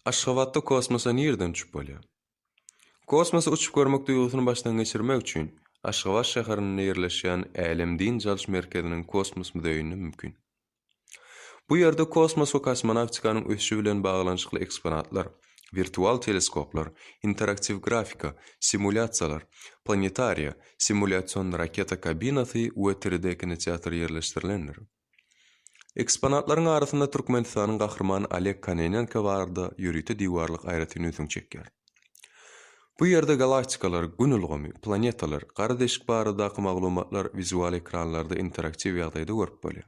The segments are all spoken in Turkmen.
Aşgabatda kosmosa nireden uçup bolýar? Kosmosa uçup görmek duýgusyny başdan geçirmek üçin Aşgabat şäherinde ýerleşýän Älem dynç alyş merkeziniň kosmos muzeýinde mümkin. Bu ýerde kosmos we kosmonawtikanyň ösüşi bilen baglanyşykly eksponatlar, wirtual teleskoplar, interaktiw grafika, simulýasiýalar, planetariýa, simulýasion raketa kabinasy we 3D kinoteatr ýerleşdirilendir. Eksponatlaryň arasynda Türkmenistanyň Gahrymany Oleg Kononenko barada ýörite diwarlyk aýratyn ünsüňi çekýär. Bu ýerde galaktikalar, Gün ulgamy, planetalar, gara deşik baradaky maglumatlar wizual ekranlarda interaktiw ýagdaýda görüp bolýar.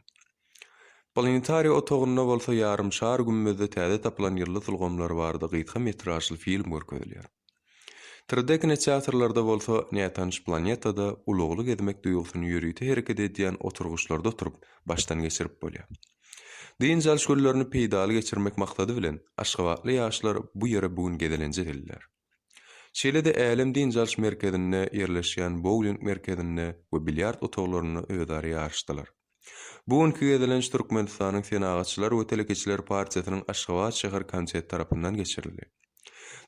Planetariýa otagynda bolsa ýarym şar gümmezde täze tapylan ýyldyz ulgamlary barada gysga metražly film görkezilýär. 3D kinoteatrlarda bolsa nätanyş planetada ulagly gezmek duýgusyny ýörite hereket edýän oturgyçlarda oturyp, başdan geçirip bolýar. Dynç alyş günlerini peýdaly geçirmek maksady bilen, aşgabatly ýaşlar bu ýere bu gün gezelenje geldiler. Şeýle-de Älem dynç alyş merkezinde ýerleşýän bouling merkezinde we bilýard otaglarynda özara ýaryşdylar. Bu günki gezelenç Türkmenistanyň Senagatçylar we telekeçiler partiýasynyň Aşgabat şäher komiteti tarapyndan geçirildi.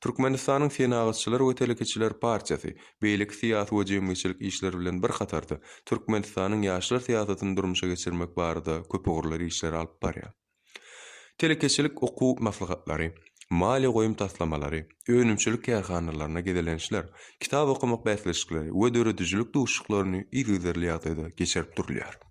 Türkmenistanyň Senagatçylar we telekeçiler partiýasy beýleki syýasy we jemgyýetçilik işleri bilen bir hatarda Türkmenistanyň ýaşlar syýasatyny durmuşa geçirmek barada köpugurly işleri alyp barýar. Telekeçilik okuw maslahatlary, maliýe goýum taslamalary, önümçilik kärhanalaryna gezelençler, kitap okamak bäsleşikleri we döredijilik duşuşyklaryny yzygiderli ýagdaýda geçirip durulýar.